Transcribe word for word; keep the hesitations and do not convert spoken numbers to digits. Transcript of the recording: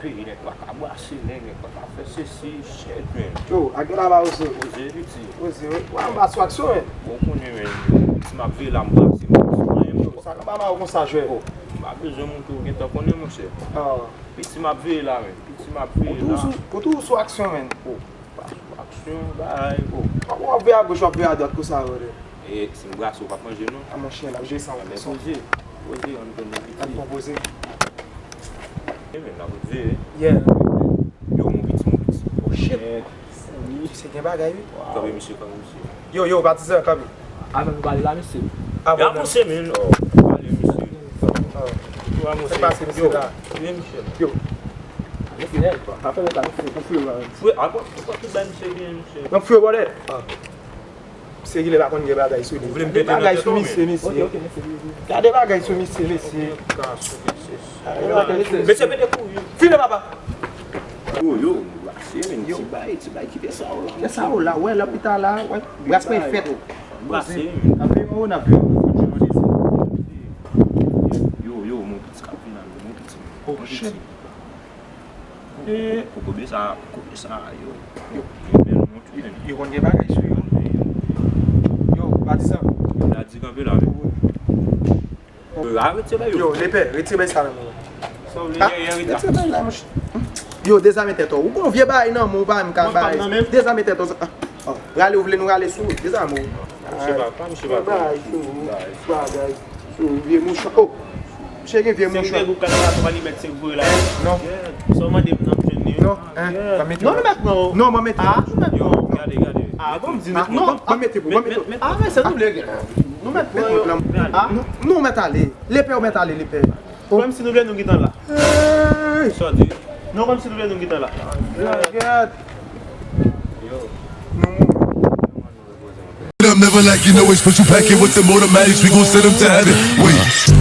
Peyi nèg pa ka brase, nèg, nèg pa ka fè sesi, shit, man. Yo, ak gala ba ozo. Oze, piti. Oze, wi. Wa, m pa sou aksyon, men. Bon, konnen, men. Piti m ap veye la, m brase, m pa sou anyen, men. Sa ka pa ba ou konsa, jwè. Oh, m pa bezwen montre w, gentan konnen, monchè. Ah. Piti m ap veye la, men. Piti m ap veye la. Ou toujou sou, ou toujou sou aksyon, men. Oh, pa sou aksyon, bay, oh. W ap veye a goch, w ap veye a dwat, konsa, brother. E si m brase, w p ap manje, non? A, monchè, n ap jere sa, yon fason. Poze, poze, ann konnen piti. Ann pran poze. E men, n ap veye. Yeah. Yo, mon piti, mon piti. Oh, shit. Misye gen bagay, wi. Kanpe, misye, kanpe, misye. Yo, yo, patizan, kanpe. Avan nou pale la, mesye. Avan nou. Avanse, men. Oh, pale, mesye. Oh. Yo, avanse. Sa k pase, mesye, la? Yo, vye, misye. Yo. Mesye, pa fè lòt la, mesye. Pou fwe, man. Fwe, a, pou, pou tout bay misye gen, mesye. Nan fwe, brother. Ah. Misye genlè pa konn gen bagay sou li. Ou vle m pete nan tèt ou, men? Gade bagay sou misye, mesye. Gade bagay sou misye, mesye. Gade bagay sou misye. Mesye pete kouri. File, papa. Yo, yo, brase, men, ti bay, ti bay, kite sa w la. Kite sa w la, wè, lopital la, wè. Brase mwen fèt. Brase, men. N ap veye w, n ap veye w. Yo, yo, mon piti k ap vin la, mon piti. Oh, shit. Eh, kokobe sa, kokobe sa, yo. Yo, yo bèl mont, wi, men. Yo konn gen bagay sou yo. Yo, patizan. Yo, la di kanpe la, men. Yo, arete bay yo. Yo, lepè, retire bay sa nan men mwen. Sa w vle, ah, yè, yè, retire bay la, monchè. Yo, dezame tèt ou. Ou gon vye bagay nan men w, ou pa menm ka bay. Dezame tèt ou. Ah, oh, rale, ou vle nou rale sou ou. Dezame ou. Misye pa, pa misye pa bay sou ou. Bagay sou ou, vye mouchwa. Oh. Misye gen vye mouchwa. Se nèg ou ka nan rato pa li mèt se voye la. Non. Sa w mande m nan m jwenn li. Non, hein, pa mete. Non, nou mèt pran. Non, mwen mete. Ah, nou mèt pran. Yo, gade, gade. Ah, bon, m di nou. Non, mwen mete pou, mwen mete. Ah, men se nou vle gen. Nou mèt pran yo. Ah, non, non, mèt ale. Lepè, ou mèt ale, lepè. Oh. Menm si nou vle, nou gentan la. Hey! Sa w di? Non, menm si nou vle, nou gentan la. Yo. I'm never lacking, always put you packing with them automatics, we gon send them to heaven. Wait.